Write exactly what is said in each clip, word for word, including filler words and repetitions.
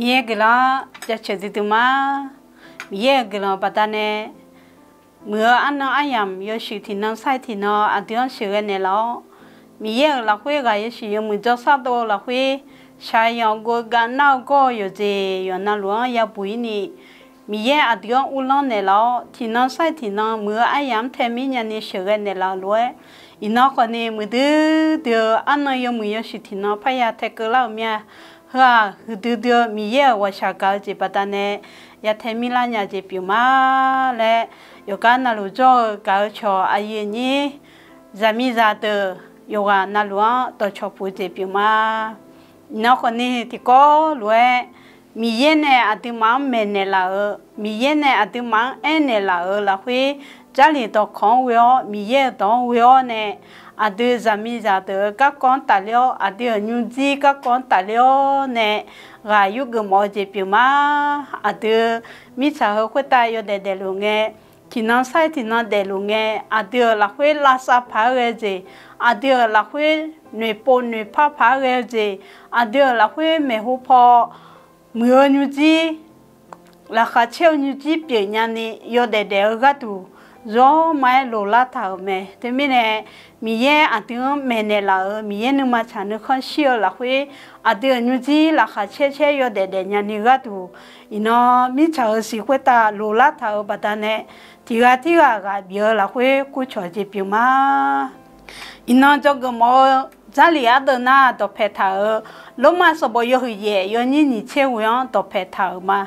Miqyaer guiqlanq-anr jaceuq duidui ma. Miqyaer-euq guiqlanq baqdanae muiq-eu arnan aryamq yawshuif tiqnan sar-iq tiqnan aqdui-anr sheuqghae naeqlaf-awr, Miqyaer-euq lafkhoer ghaq yawshuif yawmuiq jawrshar dov-eu lafkhoer, shaqzanq gov-eu gav nar-eu gawr-eu yawqjeq yawqnavluf-anr yabuq-ir ni, Miqyaer aqdui-anr uvlanr naeqlaf-awr, tiqnan sar-iq tiqnan muiq-eu aryamq-anr tae mir nyani sheuqghae naeqlaf-eu lof-aer, iqnan khawfni muiqdui dui-eu arnan yawmuiq yawshuif tiqnan parya taekeuv lar-euq mir-a. Heu-aq huiqdui dui-eu Miqyaer-euq ghawqshaq gaq-eu jeq baqdanae yatae mirlar nya jeq pyeuf ma laer, yawqgar navluf jawr-eu gaq-eu cawq aqyuif aqnyir, zaqmiqzaq deuq yawqghaq navluf-anr dawqcawq puq-eu jeq pyeuf ma. Iqnan khawfni tiqkawv lof-aer, Miqyaer nae aqduimaf-anr maeqnaeq laf-euq, Miqyaer nae aqduimaf-anr aernaeq laf-euq lafkhoer, Jarlif dawqkawq-anr ghoe-awr, Miqyaer-euq dawq-anr ghoe-awr nae, aqdui zaqmiqzaq deuq-euq garkawv-anr tafler-awr, aqdui-euq nymrjir garkawv-anr tafler-awr nae, ghaq yurgeuf mawf-eu jeq pyeuf ma. Aqdui mirtsaq heu khoertav yawdaef daefluf ngae, tiqnan sar-iq tiqnan daefluf ngae, aqdui-euq lafkhoer lavsav paq-aer ghae-eu jeq, aqdui-euq lafkhoer noeqpov noeqpar paq-aer ghae-eu jeq, aqdui-euq lafkhoer maeqhu paw muiq-eu nymrjir, laqkhaq caer-eu nymrjir pyeuf nyani yawdaef daef-eu gharduq, zawr ma-aer loqlar taq-euq mae. Teumirnae, Miqyaer aqdui-anr maeqnaeq laf-euq Miqyaer nuima tsaq nuikhanr shir-eu lafkhoer, aqdui-euq nymrjir laqkhaq caer caer yawdaef daef nyani gharduq, iqnan mirtsaq-euq siq khoertav loqlar taq-euq baqdanae, tiq ghaq tirghaq ghaq bif-eu lafkhoer kurcawq jeq pyeuf ma. Iqnan dzawgeuf mawf-eu Jarlif ardeuv nar dawqpae taq-euq, Lormav sanqbof yawhuiq yaef yawnyir nyiq tser ghoe-anr dawqpae taq-euq ma.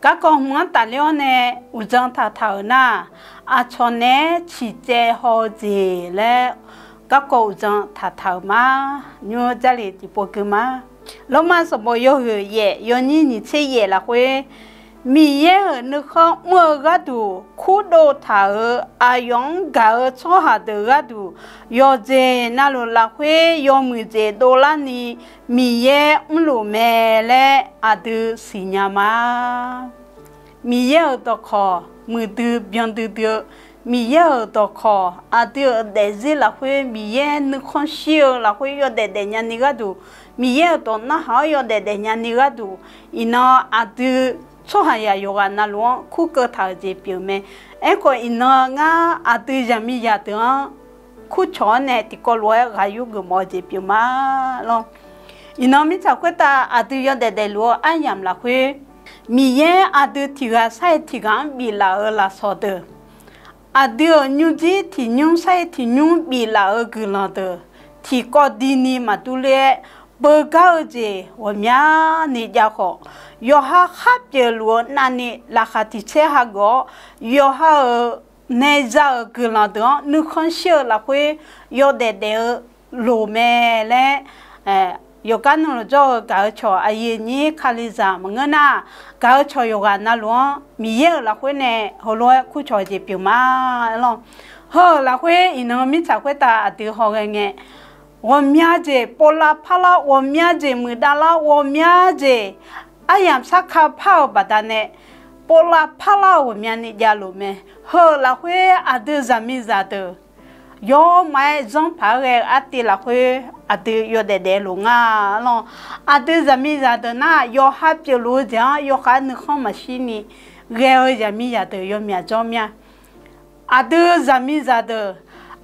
Garkawv hmq-anr tafler-awr nae uqdzan taq taq-euq nar, aqcawq naeq-aer ciqcaev haw-eu jeq laer garkawv uqdzan taq taq-euq ma. Nymr Jarlif tiqpov gui ma. Lormav sanqbof yawhuiq yaef yawnyir nyiq tser yaef lafkhoer, Miqyaer-euq nuikhanr mr-eu gharduq kurdov taq-euq aqyawf-anr gaq-eu tsawrhaq deuq gharduq, yawqjeq navluf lafkhoer yawmuiq jeq dovlarni Miqyaer mrluf mae laer aqdui siqnya ma. Miqyaer-euq dawqkawq muiqdui byandui dui-eu, Miqyaer-euq dawqkawq aqdui-euq daefzir lafkhoer Miqyaer nuikhanr shir-eu lafkhoer yawdaef daef nyani gharduq, Miqyaer-euq dawq narhaq-awr yawdaef daef nyani gharduq, iqnan aqdui tsawrhaqzaq yawqghaq navluf-anr kurkeuv taq-euq jeq pyeuf mae. Aerkhawf iqnan ngar aqdui zaqmiqzaq deuq-anr kurcawq-awr nae tiqkawv lof-aer ghaq yurgeuf mawf-eu jeq pyeuf ma lawr. Iqnan mirtsaq khoertav aqdui yawdaef daefluf-eu aryamq lafkhoer, Miqyaer aqdui tiq ghaq sar-iq tiq ghaq-anr biflaf-euq lafsawq deuq, aqdui-euq nymrjir tiq nymr sar-iq tiq nymr biflaf-euq guiqlanq deuq, tiqkawv dini maqdur ler-aer, beugar-eu jeq ghawqmyani jav khawf, yawqha khar pyeufluf-eu navni laqkhaq tiq tser hageuf-awr, yawqha-euq naeq za-euq guiqlanq deuq-anr nuikhanr shir-eu lafkhoer yawdaef daef-eu loq mae laer, yawqgar navluf jawr-eu gaq-eu cawq aqyuif aqnyir Kalizaq maqngeur nar, gaq-eu cawq yawqghaq navluf-anr Miqyaer-euq lafkhoer nae heulof-aer kurcawq jeq pyeuf ma lawr. Heu-euq lafkhoer iqnan mirtsaq khoertav aqdui hawghae ngae, ghawqmya jeq povlav parlar, ghawqmya jeq muiqdavlar, ghawqmya jeq aryamq sarkar par-euq baqdanae, povlav parlar-eu ghawqmyani javluf mae. Heu-euq lafkhoer aqdui zaqmiqzaq deuq yawr ma-aer zanr paq-aer ghae-eu artiv lafkhoer aqdui yawdaef daefluf nga lawr. Aqdui zaqmiqzaq deuq nar yawqha pyeufluf-eu jeq-anr yawkhav nuikhanr maqshir ni ghae-eu zaqmiqzaq deuq yawmyaq jawr mir-a. Aqdui zaqmiqzaq deuq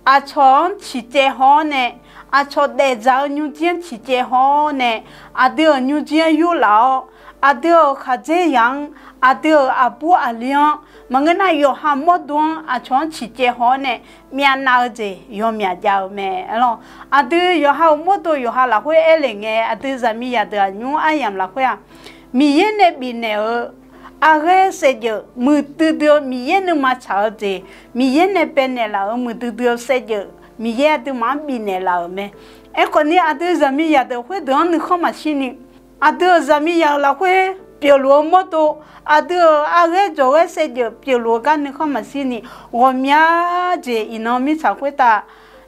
aqcawq-anr ciqcaev haw-awr nae, aqcawq daefdzaq-eu nymrjir-anr ciqcaev haw-awr nae, aqdui-euq nymrjir-anr yurlaf-awr, aqdui-euq khaqdzerzaq-anr, aqdui-euq aqbur aqli-anr, maqngeur nar yawqha mawrdo-anr aqcawq-anr ciqcaev haw-awr nae, myavnav-eu jeq yawmyaq jav-eu mae lawr. Aqdui yawqha-euq mawrdo yawqha lafkhoer aer le ngae, aqdui zaqmiqzaq deuq aqnymr aryamq lafkhoer-aq, Miqyaer nae bifnaeq-eu arghaer saevdzeuf muiqdui dui-eu Miqyaer nuima tsaq-eu jeq, Miqyaer nae baenaeq laf-euq muiqdui dui-eu saevdzeuf Miqyaer aqduimaf-anr bifnaeq laf-euq mae. Aerkhawf ni aqdui zaqmiqzaq deuq khoerdeuq-anr nuikhanr maqshir ni, aqdui-euq zaqmiqzaq-euq lafkhoer pyeufluf-eu mawrdo, aqdui-euq arghaer dzawqghaer saevdzeuf pyeufluf-eu gar nuikhanr maqshir ni, ghawqmya jeq iqnan mirtsaq khoertav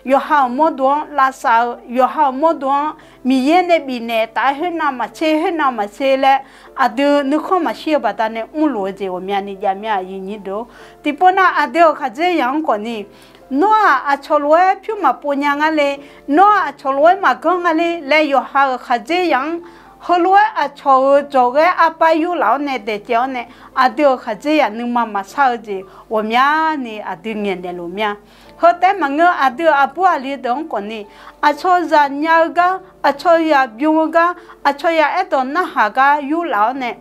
yawqha-euq mawrdo-anr lavsav-eu, yawqha-euq mawrdo-anr Miqyaer nae bifnaeq taf-aer khoernav maqtser khoernav maqtser laer aqdui nuikhanr maqshir-eu baqdanae mrluf-eu jeq ghawqmyani jav mir-a. Aqyuif aqnyir deuq-or, tiqpov nav aqdui-euq khaqdzerzaq-anr khawf ni, nawr-aq aqcawq lof-aer pyur maqpov nya nga le, nawr-aq aqcawq lof-aer maqganr nga le laer yawqha-euq khaqdzerzaq-anr Heulof-aer aqcawq-euq jawqghaer arbar yurlaf-awr nae daeqcaev-awr nae, aqdui-euq khaqdzerzaq nuima maqsar-eu jeq ghawqmyani aqdui ngaeqnaeq luf mir-a. Heu taef-aer maqngeur, aqdui-euq aqbur aqli deuq-anr khawfni, aqcawq zaqnya-eu gar, aqcawq zaq bym-eu gar, aqcawq zaq aerdawq narhaq gar yurlaf-awr nae,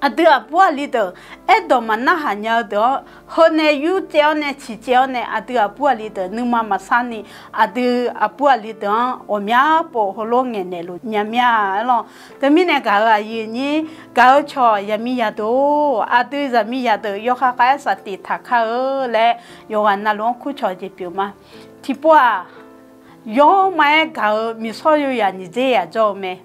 aqdui aqbur aqli deuq aerdawq maqnarhaq nya-eu deuq-anr, heu nae yurcaev-awr nae ciqcaev-awr nae, aqdui aqbur aqli deuq nuima maqsarni, aqdui aqbur aqli deuq-anr ghawqmya pov heulof ngaeqnaeq luf nya mir-a lawq. Teumirnae gaq-euq aqyuif aqnyir, gaq-eu cawq zaqmiqzaq deuq-or, aqdui zaqmiqzaq deuq yawkhav khav-aer saftif taq kar-eu laer yawqghaq navluf-anr kurcawq jeq pyeuf ma. Tiqpov-aq, yawr ma-aer gaq-eu miqsawr yawzaq nyiq dzer yaq jawr-eu mae.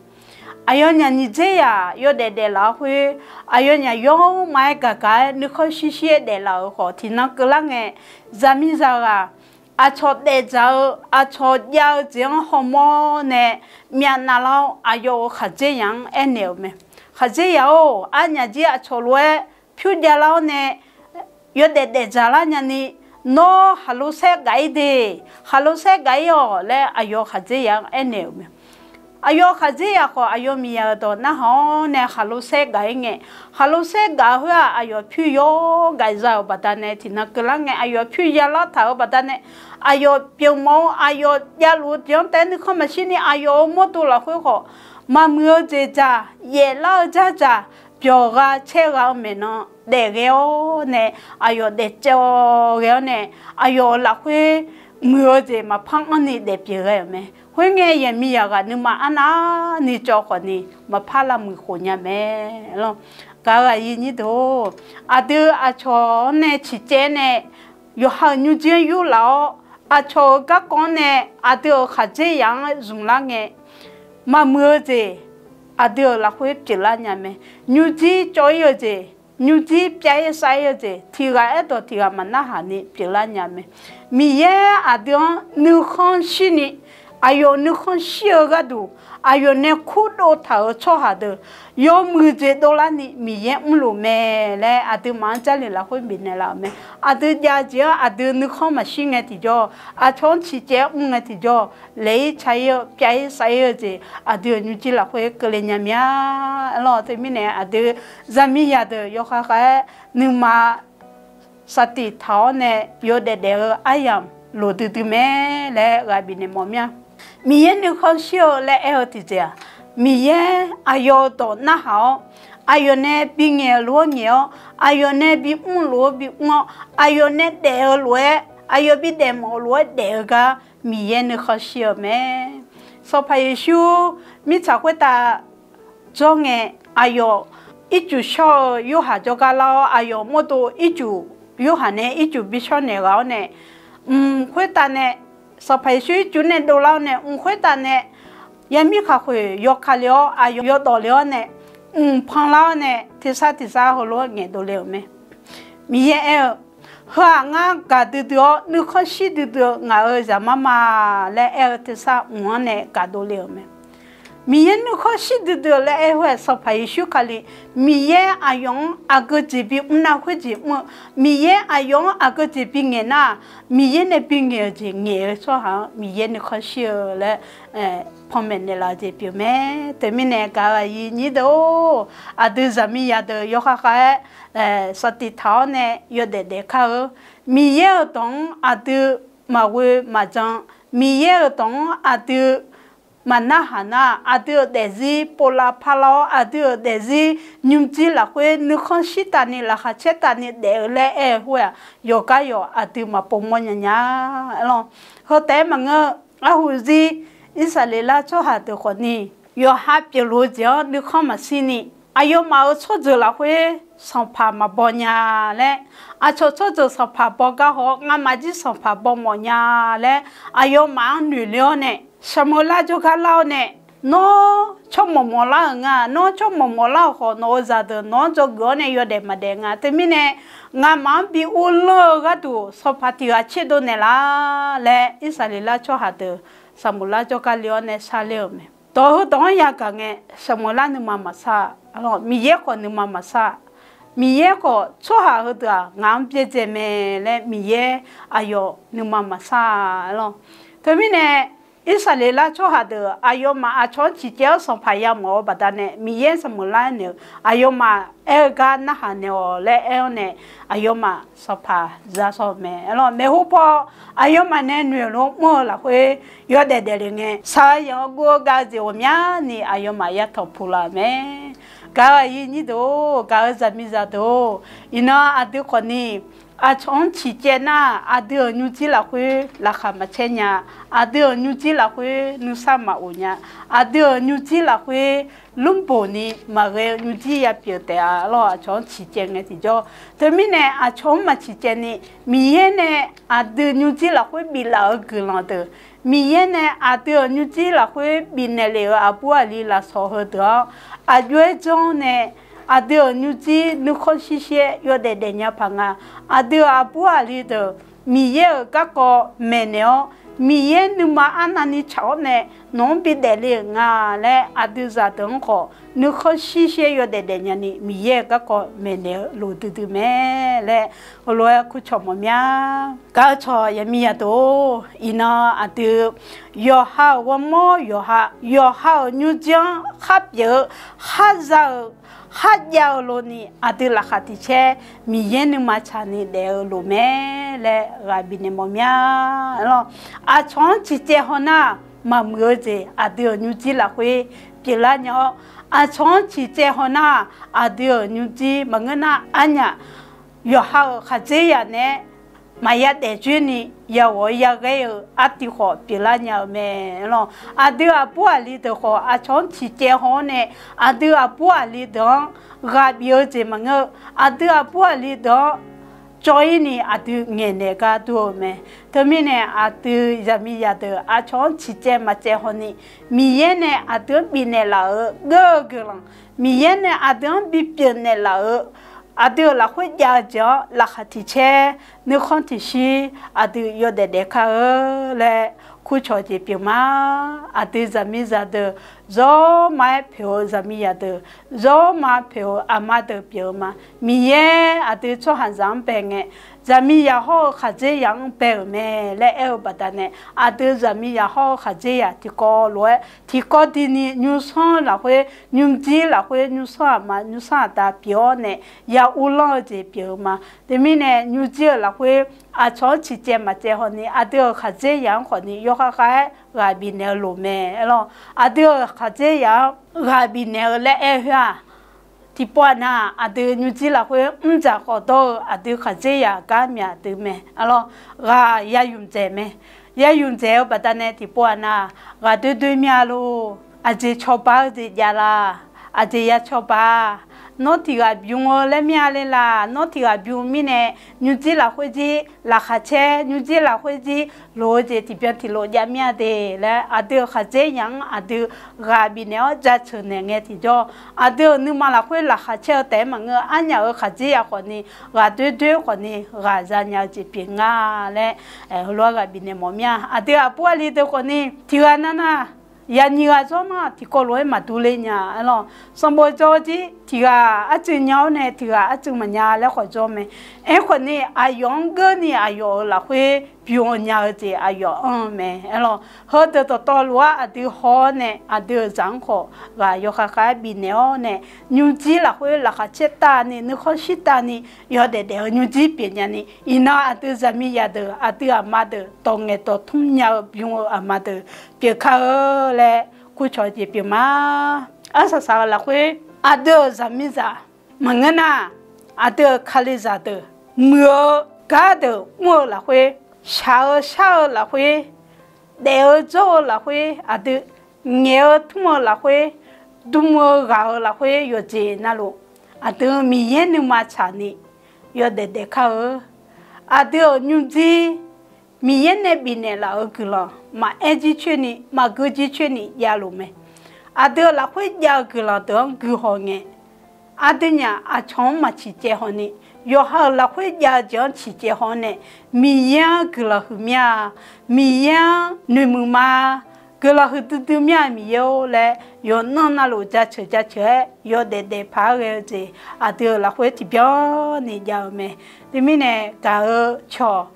Aqyawfnyaf nyiq dzer yaq yawdaef daeflaf-awr khoer, aqyawfnyaf yawr ma-aer gaqgaq-aer nuikhanr shirshir-aer daeflaf-euq khawf, tiqnan keuvlar ngae, zaqmiqzaq ghaq aqcawq daefdzaq-eu, aqcawq jav-eu jeq-anr hawmawr nae myavnav lar-awr, aqyawf-euq khaqdzerzaq-anr aernaeq-euq mae. Khaqdzerzaq-or, arnyaf jir aqcawq lof-aer pyur javlar-awr nae yawdaef daefdzaq lar nyani, nawr khaqlo saer gaf-ir de, khaqlo saer gaf-ir-awq laer aqyawf khaqdzerzaq-anr aernaeq-euq mae. Aqyawf khaqdzerzaq khawf, aqyawf miqzaq-euq dawq narhaq-awr nae khaqlo saer gaf-ir ngae, khaqlo saer gaf-eu khoer-aq, aqyawf pyur yawr gaf za-euq baqdanae, tiqnan keuvlar ngae aqyawf pyur yalar taq-euq baqdanae, aqyawf pyeufmawf-eu, aqyawf javluf-eu jeq-anr taef-aer nuikhanr maqshirni, aqyawf-euq mawrdo lafkhoer khawf, maqmuiq-eu jeq dzaq, yaeflar-eu dzardzaq, byawq gha caer gha-eu maeqnan daef ghae-awr nae, aqyawf daefcaev ghae-awr nae, aqyawf-euq lafkhoer muiq-eu jeq maqpar anrni daef pyeuf ghae-euq mae. Khoerngae, zaqmiqzaq ghaq nuima arnavni cawv khawfni, maqpar lavmuiq khof nya mae lawq. Gaq-euq aqyuif aqnyir deuq-or, aqdui aqcawq-anr nae ciqcaev nae yawqha-euq nymrjir-anr yurlaf-awr, aqcawq-euq garkawv-anr nae aqdui-euq khaqdzerzaq-anr zmqlar ngae, maqmuiq-eu jeq aqdui-euq lafkhoer pyeuflar nya mae. Nymrjir cawv-ir-eu jeq, nymrjir pyav-ir sav-ir-eu jeq, tiq ghaq aerdawq tiq ghaq maqnarhaq ni pyeuflar nya mae. Miqyaer aqdui-anr nuikhanr shirni, aqyawf nuikhanr shir-eu gharduq, aqyawf nae kurdov taq-euq tsawrhaq deuq yawmuiq jeq dovlarni Miqyaer mrluf mae laer aqduimaf-anr Jarlif lafkhoer bifnaeq laf-euq mae. Aqdui jav jeq-anr aqdui nuikhanr maqshir ngae tiqjawr, aqcawq-anr ciqcaev-aer mr ngae tiqjawr, laeq-ir ca-ir-eu pyav-ir sav-ir-eu jeq aqdui-euq nymrjir lafkhoer keuvle nya mya lawq. Teumirnae aqdui zaqmiqzaq deuq yawkhav khav-aer nuima saftif taq-awr nae yawdaef daef-eu aryamq loq duidui mae laer ghaq bifnaeq mawf mir-a. Miqyaer nuikhanr shir-eu laer aer-eu tiqjeq-aq, Miqyaer aqyawf-euq dawq narhaq-awr, aqyawf nae bingaeq-euq lof-aer ngaeq-awr, aqyawf nae bimr-eu lof-aer bimr-awr, aqyawf nae daef-eu lof-aer, aqyawf bidaef mawf-eu lof-aer daef-eu gar Miqyaer nuikhanr shir-eu mae. Sanqpaq Yeqsur mirtsaq khoertav dzawr ngae, aqyawf ircuf shawr-eu Yorhaq jawrgar lar-awr, aqyawf mawrdo ircuf, Yorhaq nae ircuf bishawr naeq ghaq-awr nae, mq khoertav nae, Sanqpaq Yeqsur ircuf nae dovlar-awr nae, mq khoertav nae yamir khaqkhoeq yawkale-awr, aqyawf yawdawq le-awr nae, mq panlar-awr nae, tersar tersar heulof-aer ngaeqdov le-euq mae. Miqyaer aer-eu, Heu-aq, ngar gaqdui dui-awr nuikhanr shir duidui-eu ngaq-euq zaqmar ma laer aer-eu tersar mq-anr nae gaqdov le-euq mae. Miqyaer nuikhanr shir duidui-eu laer aer khoer-aq, Sanqpaq Yeqsur Kali, Miqyaer aqyawf-anr aqgeu jeq bimr nar khoerjeq mr-eu, Miqyaer aqyawf-anr aqgeu jeq bingaeq nar-aq, Miqyaer nae bingaeq-euq jeq ngaeq-eu tsawrhaq-anr Miqyaer nuikhanr shir-eu laer panmaeq naeqlaf-eu jeq pyeuf mae. Teumirnae gaq-euq aqyuif aqnyir deuq-or, aqdui zaqmiqzaq deuq yawkhav khav-aer saftif taq-awr nae yawdaef daef kar-eu. Miqyaer-euq dawq-anr aqdui maqghoe maqjan, Miqyaer-euq dawq-anr aqdui maqnarhaq nar, aqdui-euq daefzir povlav parlar-awr, aqdui-euq daefzir nymrjir lafkhoer nuikhanr shir taqni laqkhaq caer taqni daef-eu laer aer-eu khoer-aq, yawqgar yawq aqdui maqpov mawr nya nya lawq. Heu taef-aer maqngeur, arhu zir Irsaqleqlav tsawrhaq deuq khawfni, yawqha pyeufluf-eu jeq-anr nuikhanr maqshirni, aqyawfmaf-euq tsawrjeuq lafkhoer sanqpaq maqbaw nya laer, aqcawq tsawrjeuq sanqpaq baw gar haw-awr, ngamaf jir sanqpaq baw mawf nya laer, aqyawfmaf-anr noeq le-awr nae, Saqmeuqlar jawrgar lar-awr nae, Nawr tsawrmawq mawqlar-euq nga. Nawr tsawrmawq mawqlar-euq khawf, nawq-euq zaqdeuq nawq-anr dzawgeuf-awr nae yawdaef maqdaef nga. Teumirnae, ngamaf-anr bi urlanr-eu gharduq sanqpaq tiq ghaq tserdov naeqlaf laer, Irsaqleqlav tsawrhaq deuq Saqmeuqlar jawrgar le-awr nae sharler-euq mae. Dawq heudawq-anr yagaq ngae, Saqmeuqlar nuima maqsar, Miqyaer khawf nuima maqsar. Miqyaer khawf tsawrhaq heudeuq-aq ngaq-anr byaerdzae mae laer Miqyaer aqyawf nuima maqsar lawq. Teumirnae, Irsaqleqlav tsawrhaq deuq aqyawfmaf aqcawq-anr ciqcaev-awr sanqpaq yamawf-eu baqdanae Miqyaer sanqmeuq lar naeq-euq aqyawfmaf aer-eu gar narhaq naeq-awq laer aer-awr nae, aqyawfmaf sanqpaq za shaw-eu mae. Aerlawr maeqhu paw aqyawfmaf nae noeq-euq lof mr-eu lafkhoer yawdaef daefle ngae, shaq-eu yanq-eu guv-eu gav-eu jeq ghawqmyani aqyawfmaf yatanq puq laf-euq mae. Gaq-euq aqyuif nyir deuq-or, gaq-euq zaqmiqzaq deuq-or, iqnan aqdui khawfni aqcawq-anr ciqcaev nar, aqdui-euq nymrjir lafkhoer laqkhaq maqcaer nya. Aqdui-euq nymrjir lafkhoer nuisar maqof nya. Aqdui-euq nymrjir lafkhoer lmrboq ni maqghae-eu nymrjir yapyeuf taef-a lawr. Aqcawq-anr ciqcaev ngae tiqjawr, teumirnae aqcawq-anr maq ciqcaev ni, Miqyaer nae aqdui nymrjir lafkhoer biflaf-euq guiqlanq deuq, Miqyaer nae aqdui-euq nymrjir lafkhoer bifnaeq lef-euq aqbur aqli lafsawq heudeuq-anr aqjox-aer janr nae, aqdui-euq nymrjir nuikhanr shir shir-aer yawdaef daefnya paq nga. Aqdui-euq aqbur aqli deuq Miqyaer-euq garkawv maeqnaeq-awr, Miqyaer nuima arnavni tsaq-awr nae nawq-anr bidaef le-euq nga laer aqdui zaqdeuq-anr khawf nuikhanr shir shir-aer yawdaef daefnya ni Miqyaer-euq garkawv maeqnaeq-eu loq duidui mae laer heulof-aer kurcawq mawf mya. Gaq-eu cawq yaqmiqzaq deuq-or, iqnan aqdui yawqha-euq ghawrmawr yawqha, yawqha-euq nymrjir-anr khar pyeuf-eu, khar za-eu, khar jav-eu lov ni aqdui laqkhaq tiq caer Miqyaer nuima tsaqni daef-eu loq mae laer ghaq bifnaeq mawf mya. Aerlawr aqcawq-anr ciqcaev haw nar, maqmuiq-eu jeq aqdui-euq nymrjir lafkhoer pyeuflar nya-awr, aqcawq-anr ciqcaev haw nar, aqdui-euq nymrjir maqngeur nar arnyaf yawqha-euq khaqdzerzaq naeq-aer maqya daef dzoer ni yaghawq-aer yaghaer-eu artiv khawf pyeuflar nya-eu mae. Aerlawr aqdui aqbur aqli deuq khawf aqcawq-anr ciqcaev haw-awr nae, aqdui aqbur aqli deuq-anr ghaq bif-eu jeq maqngeur-eu, aqdui aqbur aqli deuq-anr jawr-ir ni aqdui ngaeqnaeq gar dur-eu mae. Teumirnae aqdui zaqmiqzaq deuq aqcawq-anr ciqcaev maqcaev haw ni, Miqyaer nae aqdui-anr bifnaeq laf-euq geur-eu guiqlanq, Miqyaer nae aqdui-anr bipyeuf naeqlaf-euq aqdui-euq lafkhoer jav-eu jeq-anr laqkhaq tiq caer nuikhanr tiq shir aqdui yawdaef daef kar-eu laer kurcawq jeq pyeuf ma. Aqdui zaqmiqzaq deuq zawr ma-aer poeq-eu zaqmiqzaq deuq, zawr ma poeq-eu aqma deuq pyeuf-eu ma. Miqyaer aqdui tsawrhaqzaq-anr bae ngae, zaqmiqzaq hawr-eu khaqdzerzaq-anr bae-euq mae laer aer-eu baqdanae, aqdui zaqmiqzaq hawr-eu khaqdzerzaq tiqkawv lof-aer tiqkawv dini nymrsanr-eu lafkhoer, nymrjir lafkhoer nymrsanr aqma nymrsanr aqda pyeuf-awr nae ya uvlanr-eu jeq pyeuf-eu ma. Teumirnae nymrjir-euq lafkhoer aqcawq-anr ciqcaev maqcaev haw ni, aqdui-euq khaqdzerzaq-anr khawf ni yawkhav khav-aer ghaq bifnaeq-eu loq mae. Aerlawr aqdui-euq khaqdzerzaq-anr ghaq bifnaeq-eu laer aer khoer-aq, tiqpov aqnav aqdui nymrjir lafkhoer mrdzaq khawf dawr-eu aqdui khaqdzerzaq gar myaq deuq mae. Aerlawr ghaq ya yumq dzaeq mae. Ya yumq dzaeq-eu baqdanae tiqpov aqnav ghaq doer doer mir-a lor. Aqjeq cawba-eu jeq jav la? Aqjeq ya cawba? Nawr tiq ghaq bym-eu laer mir-a le laq? Nawr tiq ghaq bym mirnae nymrjir lafkhoer jir laqkhaq caer, nymrjir lafkhoer jir loq-eu jeq tiqbyan tiqlof jav mir-a de laer aqdui-euq khaqdzerzaq-anr aqdui ghaq bifnaeq-awr jaceuq naeq ngae tiqjawr, aqdui-euq nuima lafkhoer laqkhaq caer-eu taef-aer maqngeur, arnyaf-euq khaqdzerzaq khawf ni ghaq doer doer khawf ni ghaq zanya-eu jeq pyeuf nga laer heulof-aer ghaq bifnaeq mawf mir-a. Aqdui aqbur aqli deuq khawf ni tiq ghaq nar nar, ya nyiq ghaq jawr nar tiqkawv lof-aer maqdur le nya. Aerlawr sanqbof jawr jir tiq ghaq arcuiv nya-awr nae tiq ghaq arcuiv maqnya laer khawf jawr mae. Aerkhawf ni aqyawf-anr geur ni aqyawf-euq lafkhoer bym-eu nya-eu jeq aqyawf anr-eu mae. Aerlawr heudeuq dawqtawvluf-anr aqdui haw-awr nae aqdui-euq zaq-anr khawf ghaq yawkhav khav-aer bifnaeq-awr nae, nymrjir lafkhoer laqkhaq caer tavni nuikhanr shir tavni yawdaef daef-eu nymrjir pyeuf nya ni, iqnan aqdui zaqmiqzaq deuq aqdui aqma deuq dawq ngaeq dawq tmr nya-eu bym-eu aqma deuq pyeuf kar-eu laer kurcawq jeq pyeuf ma. Arsaq saq-euq lafkhoer aqdui-euq zaqmiqzaq maqngeur nar, aqdui-euq kalizaq deuq muiq-eu gardeuq mr-eu lafkhoer, shaq-eu shar-eu lafkhoer, daef-eu jawr-eu lafkhoer, aqdui ngaeq-eu tmr-eu lafkhoer, dm-eu ghaq-eu lafkhoer yawqjeq navluf, aqdui Miqyaer nuima tsaqni yawdaef daef kar-eu. Aqdui-euq nymrjir Miqyaer nae bifnaeq laf-euq guiqlanq maqaer jircoer ni maqgeur jircoer ni javluf mae. Aqdui-euq lafkhoer jav-eu guiqlanq deuq-anr guihaw ngae, aqdui nyaf aqcawq-anr maq ciqcaev haw ni, yawqha-euq lafkhoer jav-eu jeq-anr ciqcaev haw-awr nae, Miqyaer-anr guiqlanq huiq mir-a, Miqyaer-anr noeqmuiq ma, guiqlanq huiqdui dui mir-a Miqyaer-or laer yawqnan navluf jaceuq jaceuq-aer yawdaef daef paq-aer ghae-eu jeq aqdui-euq lafkhoer tiqbyan ni jav-eu mae. Teumirnae gaq-eu cawq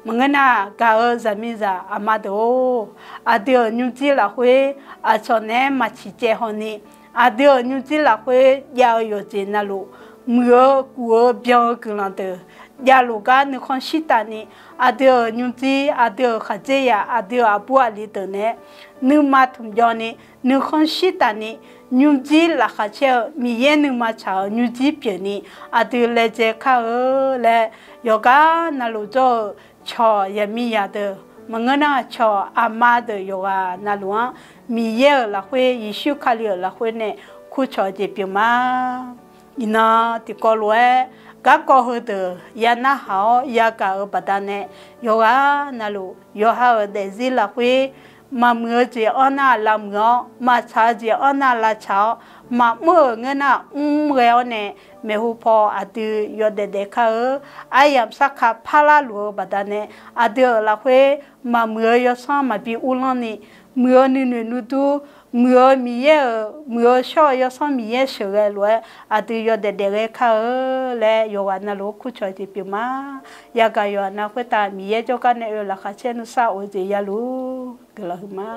Maqngeur nar, gaq-eu zaqmiqzaq aqma deuq-or, aqdui-euq nymrjir lafkhoer aqcawq naeq-aer maq ciqcaev hawni, aqdui-euq nymrjir lafkhoer jav-eu yawqjeq navluf, muiq-eu kuq-eu byan-eu guiqlanq deuq javluf gar nuikhanr shirtaf ni, aqdui-euq nymrjir, aqdui-euq khaqdzerzaq, aqdui-euq aqbur aqli deuq naeq-aer nuima tmq jawv ni, nuikhanr shirtaf ni, nymrjir laqkhaq caer-eu Miqyaer nuima tsaq-euq nymrjir pyeuf ni, aqdui laejae kar-eu laer, yawqgar navluf jawr-euq cawq yaqmiqzaq deuq, maqngeur nar cawq aqma deuq yawqghaq navluf-anr Miqyaer-euq lafkhoer, Yeqsur Kali-euq lafkhoer nae kurcawq jeq pyeuf ma. Iqnan tiqkawv lof-aer garkawv heudeuq ya narhaq-awr yagaq-euq baqdanae, yawqghaq navluf yawqha-euq daefzir lafkhoer maqmuiq-eu jeq-anr nar lavmuiq-awr, maqtsaq-eu jeq-anr nar lavtsaq-awr, maqmr-euq ngeur nar mr ghae-awr nae, maeqhu paw aqdui yawdaef daef kar-eu. Aryamq sarkaq parlar luf-eu baqdanae, aqdui-euq lafkhoer maqmuiq-eu yawsanr maqbi uvlanr ni, muiq-eu nuinoeq nuidur, muiq-eu Miqyaer-euq, muiq-eu shawr-eu yawsanr Miqyaer sheuqghae lof-aer aqdui yawdaef daef ghae kar-eu laer yawqghaq navluf-anr kurcawq jeq pyeuf ma. Yagaq yawqghaq nav khoertav Miqyaer jawrgar nae oe-eu laqkhaq caer nuisar of-eu jeq yaluf guiqlanq huiqma.